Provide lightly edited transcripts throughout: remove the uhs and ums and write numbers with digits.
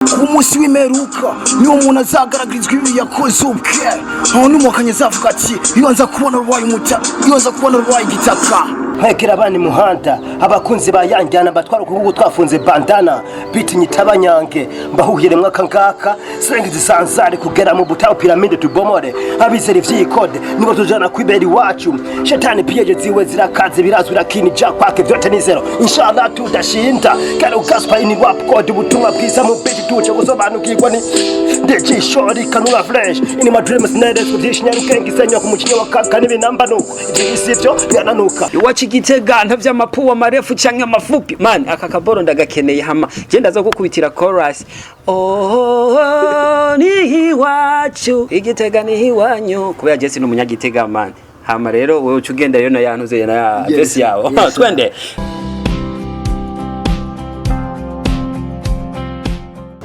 Ku munsi w'imperuka niwo umuntu azagaragarizwa ibibi yakoze ubwe, aho n'umuhakanyi azavuga ati: "Iyo nza kubona rubaye umuta, iyo nza kubona rubaye igitaka." Nkwekera abana imuhanda, abakunzi ba yanjyana batwara ukubugu twafunze bandana bitinyita abanyange mbahuhire mwaka ngaka senga zisanzare kugera mu butayu piramide tubomore abizera ivy'iyikode nibo tujana kwibera iwacu. Shetani piyeje ziwe zirakaze, birazwi, lakini ja kwake vyote ni zero. Inshallah tudashinda kare gospel ni rap code, ubutumwa bwiza mu beat tuje gusobanukirwa ni ndijisho rikanura fresh in my dreams neretswe vyinshi. Nyarukenge isenya ku mukinyo wa kaka n'ibinamba nuko ivy'isi vyo birananuka. Iwacu Igitega ntavy'amapuwa marefu canke amafupi. Man, aka kaboro ndagakeneye. Hama je ndaza gukubitira chorus. Oh, ni iwacu Igitega, ni iwanyu, kubera je si n'umunyagitega, man. Hama rero wewe uca ugenda rero na yantuze na ya verse yawe. Yes. Twende.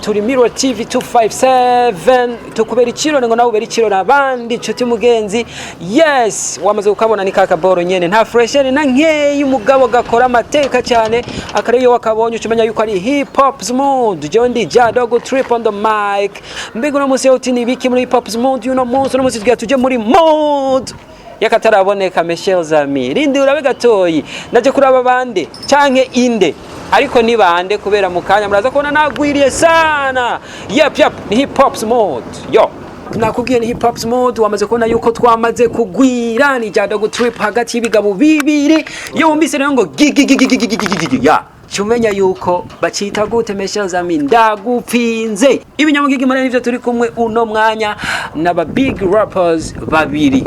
Turi Mirror TV 257, tukubera ikirore ngo nawe ubere ikirore abandi. Nshuti mugenzi, yes, wamaze kukabona ni kakaboro nyene, nta fresher na nkeyi, umugabo gakora amateka cyane. Akare iyo wakabonye ucumenya yuko ari Hip Hop Mood. Jewe ndi Jadogo Trip on the mic. Mbega uno munsi uti ni biki muri Hip Hop Mood uno munsi? Uno munsi tugira tuje muri mood yakataraboneka. Michel Zami, rindi urabe gatoyi, ndaje kuraba bande canke inde, ariko ni bande, kubera mu kanya muraza kubona nagwiriye sana. Yep, yep, ni Hip Hop Mode. Yo, nakubwiye ni Hip Hop Mode. Wamaze kubona yuko twamaze kugwira. Ni Jadogo Trip hagati y'ibigabo bibiri. Iyo wumvise rero ngo gigigigigigigigigi ya cumenya yuko bacita gute. Michel Zami, ndagupfinze ibinyamugigi muri nivyo turi kumwe uno mwanya n'aba big rappers babiri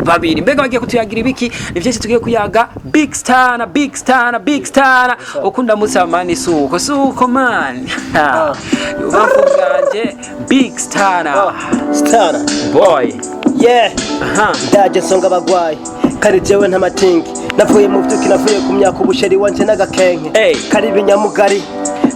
babiri. Mbega bagiye kutuyagira ibiki? Ni vyinshi tugiye kuyaga. Big star na big star na big star, ukunda musamani suko suko, man, ubamfu bwanje big star na Star boy. Yeah. Aha. Ndaje nsonga abagwayi kari jewe ntamatingi, navuye mu vyuki, navuye ku myaka ubusheri wanje n'agakenke. Hey. Kari ibinyamugari,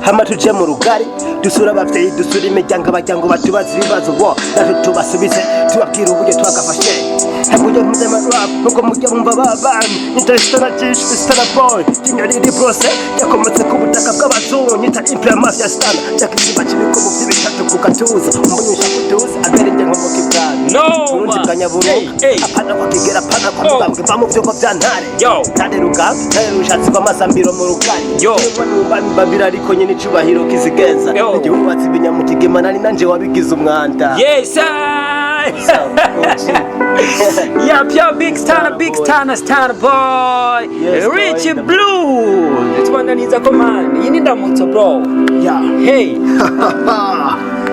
hama tuje mu rugari, dusura abavyeyi, dusura imiryango, abaryango batubaza ibibazo bo natwe tubasubize, tubabwira uburyo twagafashe hakurya mpuzama rap nkuko mujya mumva babami. Nyita Stana Jish, Stana Boy, Junior riri brose yakomotse ku butaka bw'abazungu, nyita Imperial Mafia Stana yakisiba cy'ibikomo by'ibitatu ku gatuza umunyusha kutuza abereye nkomoka ibwami. No, Burundi bwa man. Nyaburunga. Hey, hey. Apana kwa Kigera, apana kwa Oh. Mugambwe, mva mu vyugo vya Ntare. Yo. Ntare Rugamba, Ntare Rushatsi rw'amasambiro mu rugari. Yo. Mbabira ariko nyine icubahiro kizigenza. Yo. Igihe wubatse ibinyamukigema nari nanje wabigize umwanda. Yes, I. Yep, yep, big star, big star, star boy. Yes, Rich boy. Blue. Tubandaniza ko, man. Iyi ni ndamutso, bro. Yeah. Hey,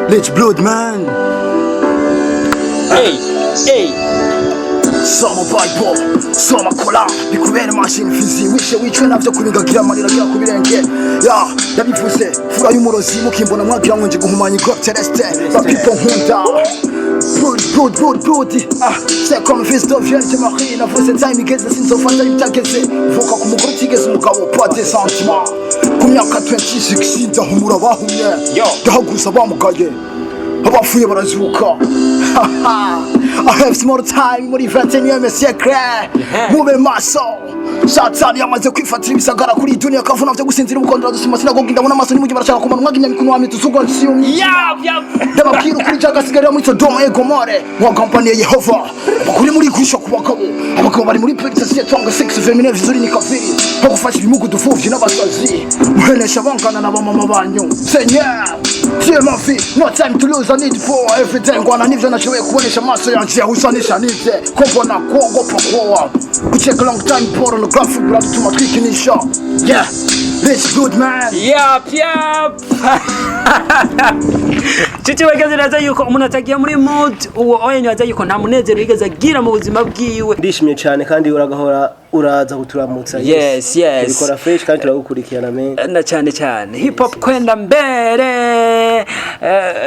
Rich Blood, man. Hey, hey. Soma Bible, soma Koran, bikubere mashini fizi wishe wicwe navyo kubingagira amarira agera ku birenge. Ya yabivuze fura y'umurozi, mukimbona mwagira ngo nje guhumanya globe terrestre. Ba people nkunda. Blood, blood, blood, blood. Ah, c'est comme fils de Vierge Marie. Navuze time igeze, sinzofata ibitageze. Vuka ku mugore utigeze umugabo, pas des sentiments. Ku myaka 26 ndahumura bahumye. Yo. Ndahagurusa bamugaye. Abapfuye barazuka. I have small time muri 21e siècle. Mube maso. Satani yamaze kwifatira ibisagara kuri iyi dunia, kavuna vyo gusinzira ubukondora dusima sinagogi, ndabona amaso nimujye barashaka kumara umwanya imikono wa mitu siyumye. Yep. Ndababwira ukuri, cyagasigarira muri Sodoma et Gomore mwagampaniye Yehova. Abagore muri guhisha ku bagabo, abagabo bari muri pénitencier, twanga sexe féminin vizuri ni kafiri nko gufasha ibimugu, dupfuvyi n'abasazi, muhenesha bangana na bamama banyu. Seigneur Dieu, ma vie, no time to lose, I need for everyday ngwana nivyo nashoboye kubonesha amaso yanje, yahusanisha nivye ko mbona kuogopa kuoa kucheka long time pornography biradutuma twikinisha. Yeah, this good, man. Yep. Chuti wegeze neza yuko umuntu atagiye muri mood uwo oye nyaza yuko nta munezero yigeze agira mu buzima bwiwe. Ndishimye cyane kandi uragahora uraza kuturamutsa. Yes. Ubikora fresh kandi turagukurikirana, men. Na cyane cyane hip hop kwenda mbere.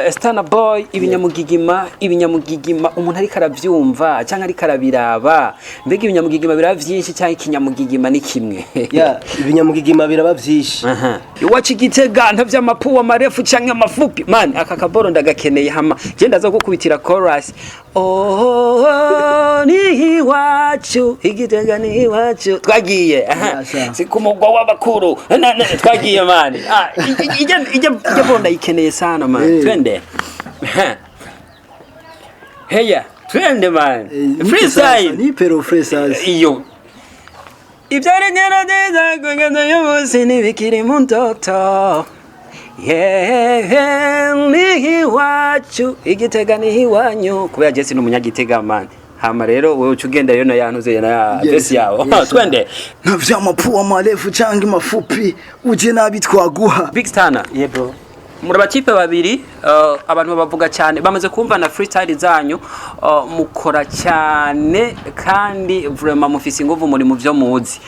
Stana Boy, ibinyamugigima, ibinyamugigima, umuntu ariko aravyumva cyangwa ariko arabiraba, mbega ibinyamugigima biraba vyinshi cyangwa ikinyamugigima ni kimwe? Ya, ibinyamugigima biraba vyinshi. Aha. Iwacu Igitega ntavy'amapuwa marefu canke amafupi. Man, aka kaboro ndagakeneye. Hama je ndaza gukubitira chorus. Oh, ni iwacu Igitega, ni iwacu twagiye. Aha. Yasa. Si ku mugwa w'abakuru. Twagiye man. Ah, ijya bo ndayikeneye sana man. Twende. Aha. Heya, twende man, freestyle. Ni pero freestyle. Iyo ibyari ngerageza kugeza uyu munsi ntibikiri mu ndoto. Yeee, ni iwacu Igitega, ni iwanyu, kubera jesi ni umunyagitega man. Hama rero wewe uca ugenda rero na yantuze na ya Yes, verse yawe. yes. Twende. Na vyamapua marefu canke mafupi, uje nabi twaguha. Big Stana. Yeah bro. Muri abakipe babiri, abantu babavuga cyane, bamaze kumva na freestyle zanyu, mukora cyane kandi vraiment mufise inguvu muri mu byo muzi.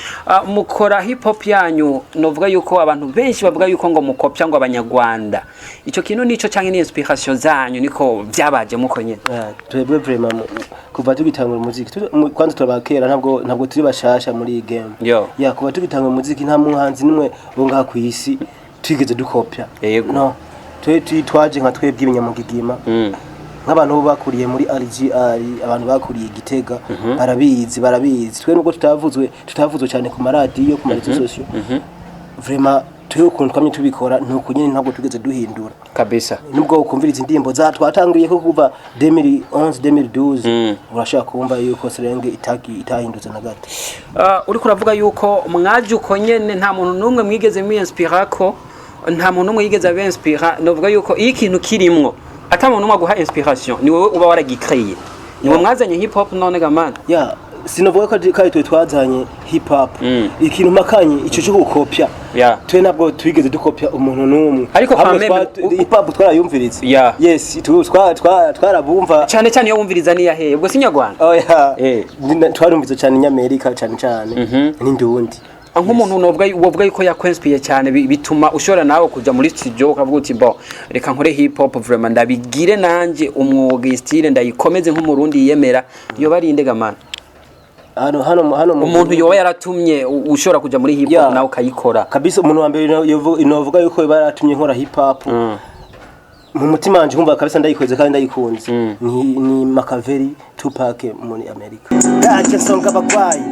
Mukora hip hop yanyu, novuga yuko abantu benshi bavuga yuko ngo mukopya ngo abanyarwanda. Ico kintu nico canke ni inspiration zanyu, niko byabaje muko nyene? Ah, twebwe vraiment kuva tugitangura umuziki, kwanza turabakera, ntabwo turi bashasha muri iyi game. Yo. Ya, kuva tugitangura umuziki nta muhanzi nimwe wo ngaha ku isi twigeze dukopya. Yego. No, twe twaje nka twebwe ibinyamugigima, nk'abantu bo bakuriye muri RGR, abantu bakuriye i Gitega barabizi. Twe nubwo tutavuzwe cyane ku maradiyo, ku ma réseaux sociaux, vraiment twe ukuntu twamye tubikora nuko nyine, ntabwo tugeze duhindura. Kabisa. Nubwo ukumviriza indirimbo za twatangiye ko kuva 2011, 2012, urashaka kumva yuko slang itahindutse na gato. Uriko uravuga yuko mwaje uko nyene, nta muntu n'umwe mwigeze mwinspira ko, nta muntu n'umwe yigeze abinspira. Novuga yuko iyo ikintu kirimwo ata muntu n'umwe aguha inspiration, ni wowe uba waragicreye, ni wowe mwazanye hip hop none ga man? Ya, sinovuga ko kari twe twazanye hip hop. Ikintu makanye ico cyo gukopya, twe ntabwo twigeze dukopya umuntu n'umwe. Ariko Ahubwo quand même, hip hop twarayumviriza. Yes, twarabumva. Cyane cyane iyo wumviriza niya hehe ubwo? Si nyarwanda? Oya. Twarumviriza cyane Inyamerika, cyane cyane n'indundi. Nk'umuntu novuga wovuga yuko yakwinspiye cyane, bituma ushobora nawe kuja muri studio ukavuga uti: "Bon, reka nkore hip hop, vraiment ndabigire nanje umwuga, iyi style ndayikomeze nk'umurundi yiyemera", yoba ari inde ga man? Hano Umuntu yoba yaratumye ushobora kuja muri hip hop nawe ukayikora. Kabisa, umuntu wa mbere novuga yuko yaratumye nkora hip hop mu mutima wanje nkumva kabisa ndayikweze kandi ndayikunze, ni Makaveri Tupac muri Amerika. Ndaje nsonga abagwayi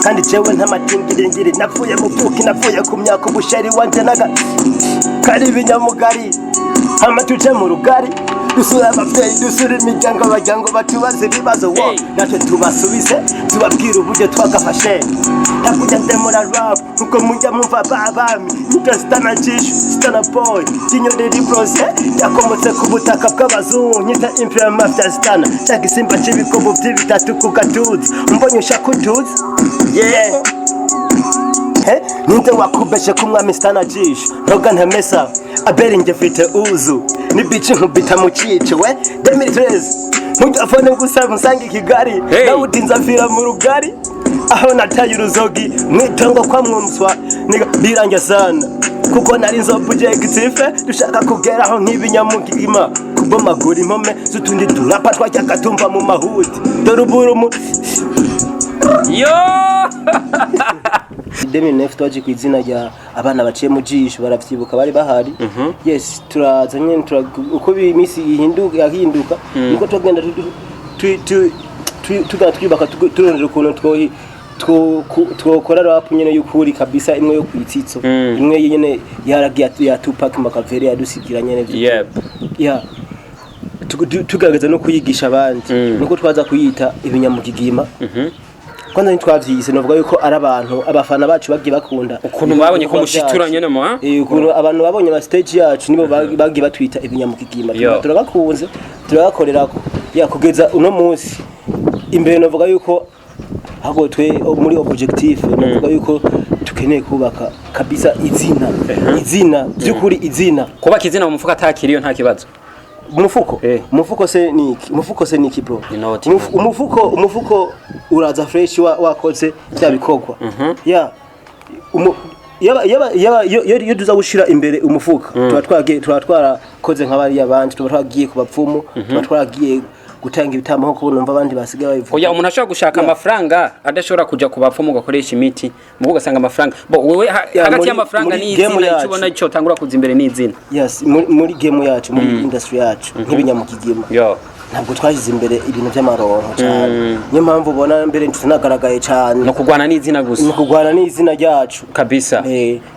kandi jewe ntamatingiringiri, napfuye mu buki, napfuye ku myaka, ubusheri wanje naga kari ibinyamugari. Hama tuje mu rugari, dusura abavyeyi, dusura imiryango, abaryango batubaze ibibazo wo Hey. natwe tubasubize, tubabwire uburyo twagafashe. Ntakujya ndemura rap nkuko mujya mumva babami nita Stana Jishu, Stana Boy Jinyoni Ribrose, yakomotse ku butaka bw'abazungu, nyita Imperial Mafia Stana, cya gisimba c'ibikobo vy'ibitatu ku gatuza, umbonye ushaka utuza, yeah. He, ninde wakubeshe ko umwami Stana Jishu ntoga ntamesa aberi? Nge mfite uzu nibici nkubita mu cico we 2013 mujafone gusa musange i Kigali. Hey. Nawe utinze amfira mu rugari aho nataye uruzogi mwitongo kwa mwumswa. Niga birange sana kuko nari nzo objectif dushaka kugeraho nk'ibinyamugigima, kubomagura impome z'utundi turapa twajyaga tumva mu mahuti dore uburumu. Yo. 2009 twaje ku izina rya abana baciye mu jisho, baravyibuka, bari bahari. Yes, turaza nyene, uko iminsi ihinduka yahinduka niko tugenda tugenda twiyubaka, turondera ukuntu twokora rap nyene y'ukuri kabisa, imwe yo kwitsitso, imwe nyene yaragiye ya Tupac Makaveri yadusigira nyene vy'ukuri. Ya, tugerageza no kuyigisha abandi, nuko twaza kuyita ibinyamugigima. Kwanza ntitwavyise, novuga yuko ari abantu abafana bacu bagiye bakunda Ukuntu babonye ko ibikorwa mushitura vyacu. nyene mu, ha? Ukuntu abantu babonye ama stage yacu nibo bagiye batwita ibinyamugigima. Yo. Turabakunze, turabakorerako ya kugeza uno munsi imbere. Novuga yuko ahubwo twe muri objectif, novuga yuko tukeneye kubaka kabisa izina, izina by'ukuri, izina. Kubaka izina mu mufuka atakiriyo nta kibazo. Umufuko? Umufuko se ni iki? Umufuko se ni iki bro? Inoti. Umufuko uraza fresh wakoze bya bikorwa ya yaba iyo tuza gushira imbere umufuka, tuba twagiye, tuba twarakoze nk'abariya bandi, tuba twagiye ku bapfumu, tuba twaragiye gutanga ibitambo nko kubona umva abandi basigaye babivuga. Oya, umuntu ashobora gushaka amafaranga adashobora kuja ku bapfumu ngo akoreshe imiti, mugo ugasanga amafaranga bo wewe Ya, hagati y'amafaranga muri game n'izina, icyo yacu. ubona cyo tangura kuza imbere n'izina. Yes, muri game yacu, muri industry yacu nk'ibinyamugigima, Yo. Ntabwo twashyize imbere ibintu by'amaronko cyane, niyo mpamvu ubona mbere tutanagaragaye cyane. No kurwana n'izina gusa. Ni kurwana n'izina ryacu. Kabisa.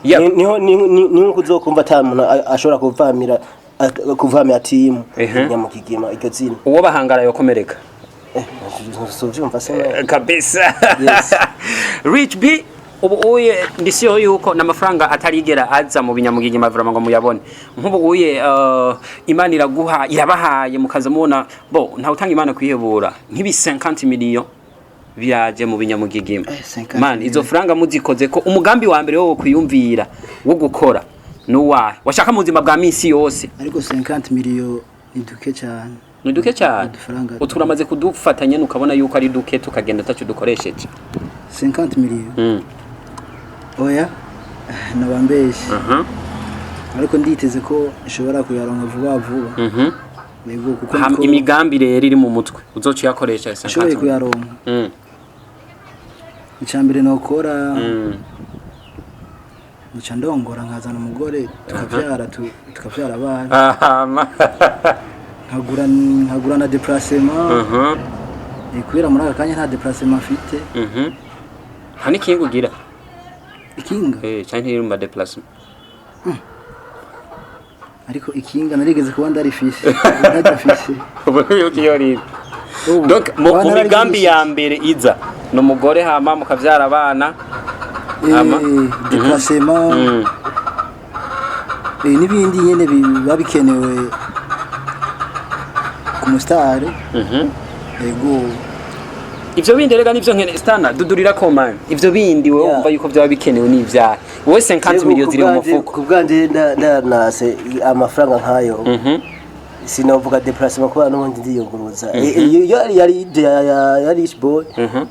Niho kuzokumva ata muntu ashobora kuvamira timu Nyamugigima, iryo zina. Uwo bahangara yokomereka. Uvyumva se nawe? Kabisa. Yes. Rich B, ubu uye ndisiyo yuko n'amafaranga atarigera aza mu binyamugigima vraiment ngo muyabone nk'ubu uye, Imana iraguha, irabahaye, mukaza mubona bo ntawe utanga Imana kwihebura, nk'ibi 50 million biraje mu binyamugigima. 50 Man, izo franga muzikoze ko umugambi wa mbere wo kwiyumvira wo gukora nuwahe washaka mu buzima bwa misi yose? Ariko 50 miliyo ni duke cyane. Ni duke cyane. Udufaranga. Uturamaze kudufatanya ukabona yuko ari duke, tukagenda ataco dukoresheje. 50 miliyo? Oya, nabambeshye. Ariko nditeze ko nshobora kuyaronka vuba vuba. Yego, kuko niko Imigambi rero iri mu mutwe uzoca uyakoresha? Nshoboye kuyaronka, icya mbere nokora, nca ndongora, nkazana umugore, tukavyara, tukavyara abana. Nkagura na déplacement. Kubera muri aka kanya nta déplacement mfite. Nta n'ikinga ugira? Ikinga? Eh, canke ntiri mu ma déplacement? Ariko ikinga narigeze kuba ndarifise, ntarifise. Ubu yuko iyo riri. Ubu, Donc abana mu migambi barigishije. ya mbere iza ni umugore, hama mukavyara abana. Hama? Déplacement, n'ibindi nyene biba bikenewe ku musitari. Yego. Ivyo bindi rega nivyo nkene stana dudurira ko man, ivyo bindi wewe wumva yuko vyaba bikenewe n'ivyaha wowe, 50 million ziri mu mufuko? Ku bwanje ndanase amafaranga nkayo, sinavuga déplacement kubera n'ubundi ndiyunguruza. Iyo yari idea ya Rich Boy.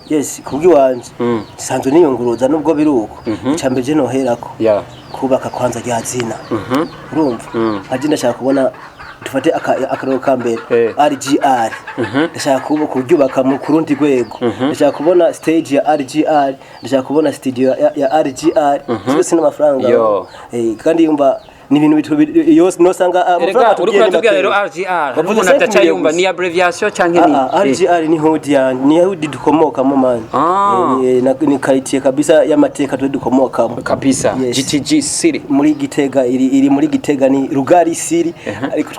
Yes, kubw'iwanje sanzwe niyunguruza, nubwo biri uko, icambere je noherako kubaka kwanza rya zina. Urumva nkaje ndashaka kubona, dufate akaroro ka mbere, RGR, ndashaka kuba kuryubaka mu kurundi rwego, ndashaka kubona stage ya RGR, ndashaka kubona studio ya RGR, byose n'amafaranga. Yo. Kandi yumva ni ibintu iyo nosanga Erega amafaranga uriko tubwiye ni uratubwira rero make. RGR hari Bavuze umuntu 5 ataca million yumva gusa. ni abbreviation canke ni Ah, ah, RGR ni hood yanjye, ni hood dukomokamo man. Ni quartier kabisa y'amateka twe dukomokamo. Kabisa. Yes. GTG City. Muri Gitega, iri muri Gitega, ni Rugari City, ariko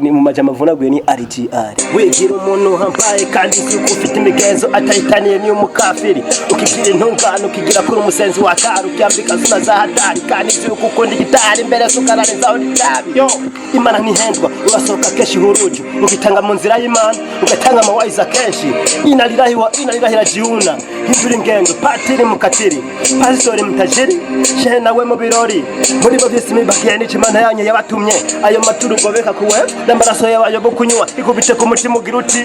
ni mu majama avunaguye ni RGR. Wigira umuntu hambaye kandi uzi ko ufite imigenzo atahitaniye niyo mukafiri, ukigira intungane, ukigira kuri umusenzi wa kari, ukiyambika zina za hatari, kandi uzi yuko ukunda igitari imbere sukararizaho n'itabi. Yo, Imana ntihendwa. Urasohoka kenshi huruju, ukitanga mu nzira y'Imana, ugatanga amawayiza kenshi. Inalirahi wa inalirahi rajiuna. Hindura ingendo, patiri mukatiri, pasitori mtajiri, shehe nawe mu birori, muri bo byose mibagiye n'ico Imana yanyu yabatumye. Ayo maturu ugobeka kuwe n'amaraso yabayo bo kunywa, ikubite ku mutima ugira uti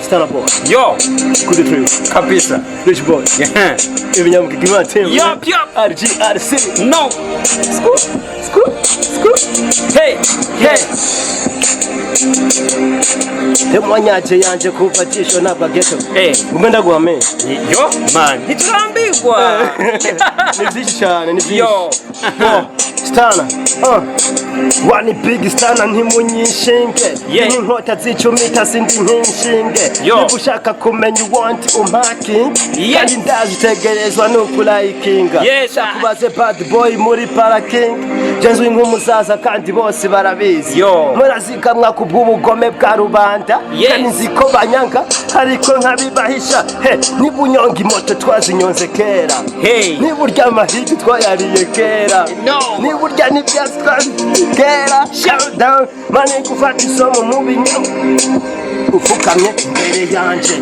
Stana boy. Yo. Good trip. Kabisa. Rich boy. Ibinyamugigima team. Yup. RGRC. No. Scoop scoop scoop. Hey hey. Temwanyaje yanje kuva jisho ntabwo geto. Ngumbe ndaguhame. Yo man, ntiturambirwa. Ni byinshi cyane, ni byinshi. Yo. Oh, Stana, wani big stana, ntimunyishinge. N'inkota zicumita sindi nkinshinge. Yo. Niba ushaka kumenya uwanti umpakinge, kandi ndazitegerezwa nukulayikinga. Kubaze bad boy muri parking, jenzwi nk'umusaza kandi bose barabizi. Yo. Murazikamwa ku bw'ubugome bwa rubanda. Kandi nzi ko banyanga ariko nkabibahisha. He, niba unyonga imoto twazinyonze kera. Hey. Niba urya amahigi twayariye kera. No. Niba urya n'ibyatsi twabiriye kera. Shout down mani gufata isomo mu binyama upfukamye imbere yanje,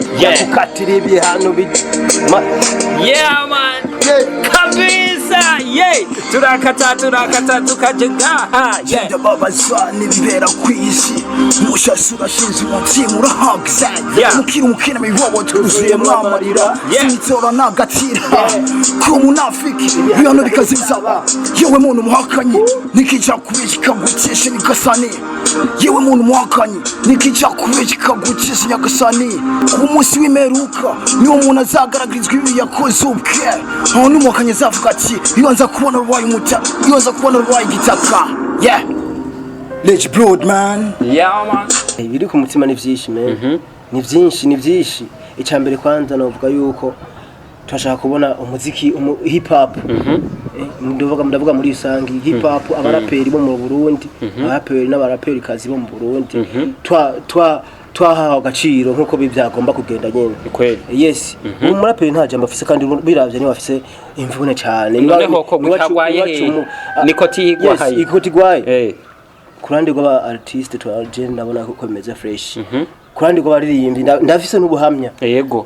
gukatira ibihano Yeah man. Kabisa. Yeah, turakata turakata tukaje ngaha, yeah. Ndababazwa n'ibibera ku isi, mushasi urashinze umutima urahagaze. Mukira umukina mibobo twuzuyemwo amarira. Sinitora nagatira ku munafiki, ibihano bikazibisaba. Yewe muntu muhakanyi, nikija kubeshya kikagucisha nyagasani. Yewe muntu muhakanyi, nikija kubeshya kikagucisha nyagasani. Ku munsi w'imperuka niwo umuntu azagaragarizwa ibi yakoze ubwe, aho n'umuhakanyi azavuga ati: iyo nza kubona rubaye umuta, iyo nza kubona rubaye igitaka, yeah. Rich Blood, man. Yeah, man. Ibiri ku mutima ni vyinshi, man, ni vyinshi, ni vyinshi. Icya mbere kwanza novuga yuko turashaka kubona umuziki hip hop. Ndavuga muri rusangi hip hop, abaraperi bo mu Burundi, abaraperi n'abaraperi kazi bo mu Burundi, twa twa twahawe agaciro nkuko byagomba kugenda nyene. Kweli. Yes, umuraperi nta jambo afise, kandi biravye niwe afise imvune cane. Noneho ko gutagwaye he? Niko tigwaye. Yes, ikoti igwaye. Ku ruhande rw'aba artiste twaje, ndabona ko bimeze fresh. Ku ruhande rw'abaririmbyi ndafise n'ubuhamya.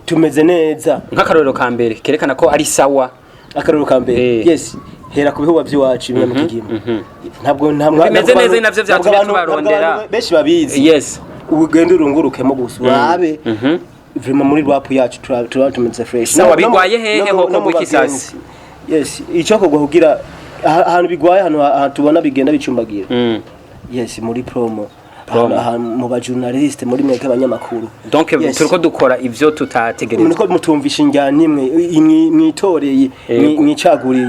Tumeze neza. Nk'akarorero ka mbere kerekana ko ari sawa. Akarorero ka mbere? Yes, hera ku bihuba by'iwacu ibinyamukigima, ntabwo nta Bimeze ntabwo neza, navyo vyatumye ntabwo ntabwo tubarondera. abantu benshi babizi. Ugende urungurukemo gusa urabe, vraiment muri rap yacu turaba tumeze fresh. Sawa, bigwaye hehe hoko No mu bw'iki sasa? bagenzi. Yes, icyo kogwa kugira ahantu bigwaye, ahantu tubona bigenda bicumbagira, yes, muri promo. Promo. Ahantu mu ba journaliste, muri mwebwe abanyamakuru. Donc Yes. turiko dukora ivyo tutategerezwa. Niko mutumvisha injyana imwe mwitoreye, mwicaguriye.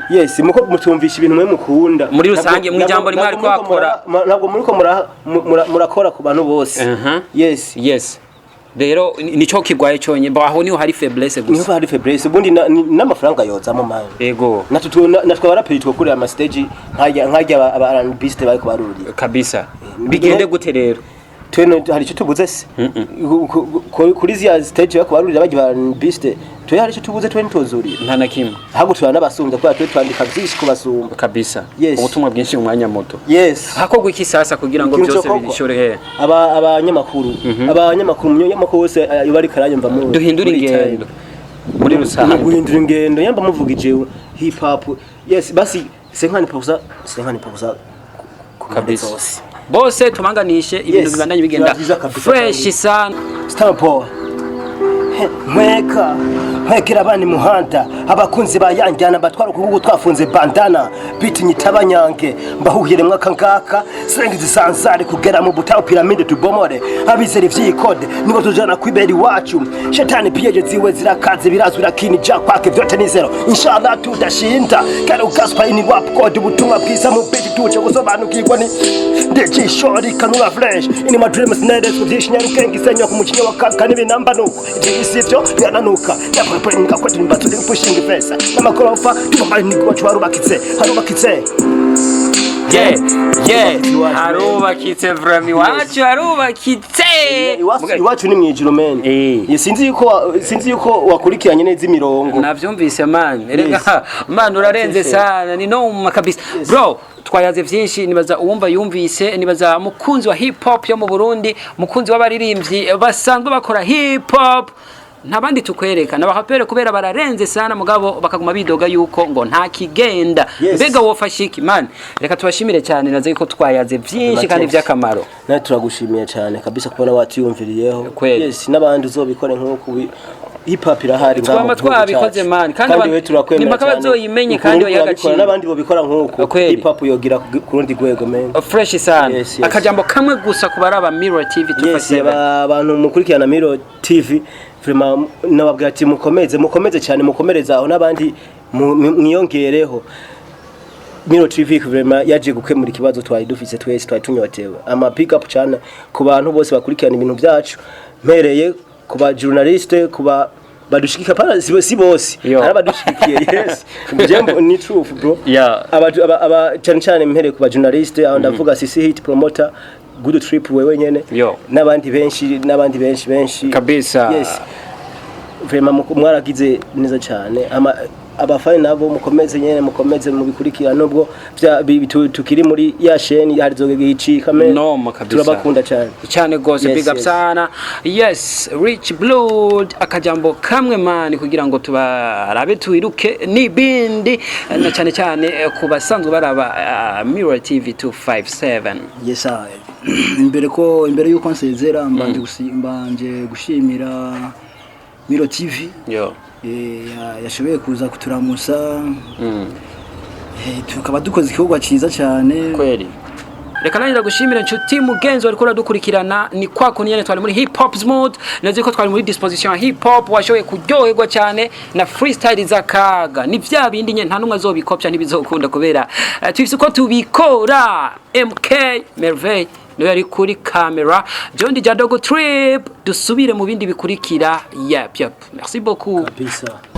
Yes, muko mutumvisha ibintu mwe mukunda. Muri rusange, mu ijambo rimwe Ntabwo ariko muriko wakora. ntabwo muriko murakora ku bantu bose. Yes. Yes, rero nico kigwaye cyonyine. Bo aho niho hari faiblesse Niho gusa. hari faiblesse. Ubundi n'amafaranga yozamo, man. Natwe abaraperi twakurira ama stage nkajya aba R&Biste bariko barurira. Kabisa. Bigende gute rero? Twe hari icyo tubuze se kuri ziya stage bariko barurira bajya ba R&Biste? Twe hari icyo tubuze? Twe ntituzurira. Nta na kimwe. Ahubwo turana n'abasumbya, kubera twe twandika byinshi kubasumba. Kabisa. Yes. Ubutumwa bwinshi mu mwanya muto. Yes. Hakorwa iki sasa kugira ngo Ikintu byose cokorwa. bishore he? Abanyamakuru, umunyamakuru wese yoba ariko aranyumva mu Duhindure muri ingendo time. Muri rusange. Guhindura ingendo, yamba muvuga ijewe hip hop, yes, basi 50%, 50% ku mpande zose. Bose tubanganishe ibintu Yes. bibandanye bigenda Biba vyiza kabisa fresh cyane. sana. Star Power. Nkweka nkwekera abana imuhanda, abakunzi ba yanjyana batwara ukubugu twafunze bandana biti nyitabanyange mbahuhire mwaka ngaka sengi zisanzare kugera mu butayu piramide tubomore abizera ivy'ikode nibo tujana kwibera iwacu. Shetani piyeje ziwe zirakaze, birazwi, lakini ja kwake vyote ni zero. Inshallah tudashinda kare ugaspa ini rap code, ubutumwa bwiza mu biti tuje gusobanukirwa ni ndijisho rikanura fresh ini my dreams neretswe vyinshi Nyarugenge isenywa ku mukinnyi wa kaka n'ibinamba nuko ivyo sivyo birananuka nyapurepure nikakwete nimbatse pushing pesa n'amakorofa tubambaye nigwacu harubakitse, harubakitse. Yeah, Iwacu, harubakitse vraiment, iwacu harubakitse. Iwacu ni mwijuru, man. Sinzi yuko wakurikiranye neza imirongo. Navyumvise, man. Erega man, urarenze Yes. sana, ni noma kabisa, bro. Twayaze vyinshi, nibaza uwumva yumvise, nibaza mukunzi wa hip hop yo mu Burundi, mukunzi w'abaririmbyi basanzwe bakora hip hop, nta bandi tukwereka n'abaraperi kubera bararenze sana, mugabo bakaguma bidoga yuko ngo nta kigenda. Mbega wofasha iki, man? Reka tubashimire cyane, naze ko twayaze vyinshi kandi vy'akamaro. Nawe turagushimiye cyane kabisa kubona watiyumviriyeho. Kweli. Yes, n'abandi uzobikore nk'uko hip hop irahari ngaho Twama mu gihugu twabikoze, cyacu. man. Kandi Kandi we turakwemera ni mpaka cyane. bazoyimenye Ukuntu kandi uriko urabikora, bayihe agaciro. N'abandi bobikora nk'uko, Kweli. hip hop yogira ku rundi rwego, man. Fresh sana. Yes. Akajambo kamwe gusa ku baraba Mirror TV Yes, 257. abantu mukurikirana Miro TV, vraiment nababwira ati mukomeze, mukomeze cyane, mukomereze aho, n'abandi mwiyongereho. Miro TV vraiment yaje gukemura ikibazo twari dufise twese, twari tunyotewe. Ama pick up cyane ku bantu bose bakurikirana ibintu byacu, mpereye ku ba journaliste, ku ba badushigika pana, si bose. Yo. Hari abadushigikiye, yes. Jembo ni truth, bro. Aba cyane cyane mpereye ku ba journaliste, aho ndavuga CC Hit Promoter, Good Trip, wewe nyene, Yo. n'abandi benshi, n'abandi benshi benshi. Kabisa. Yes, vraiment mwaragize neza cyane. Ama abafani nabo mukomeze nyene, mukomeze mubikurikira, nubwo tukiri muri ya sheni hari zogegicika me. Noma kabisa. Turabakunda cyane. Cyane gose. Yes, Big up yes. sana. Yes, Rich Blood, akajambo kamwe, man, kugira ngo tubarabe twiruke n'ibindi, na cyane cyane ku basanzwe baraba Mirror TV 257. Yes, imbere ko imbere yuko nsezera, mbanje gushimira Miro TV Yo. Yashoboye kuza kuturamusa. Tukaba dukoze igikorwa cyiza cyane. Kweli. Reka nanjye ndagushimire, nshuti mugenzi wariko uradukurikirana. Ni kwa kuntu nyene twari muri hip hop mode, nazi ko twari muri disposition ya hip hop, washoboye kuryoherwa cyane na freestyle z'akaga. Ni vya bindi nyene, nta numwe azobikopya, ntibizokunda kubera twifise uko tubikora. MK Merveille niwe yari kuri camera, John Jadogo Trip. Dusubire mu bindi bikurikira. Yep, merci beaucoup. Kabisa.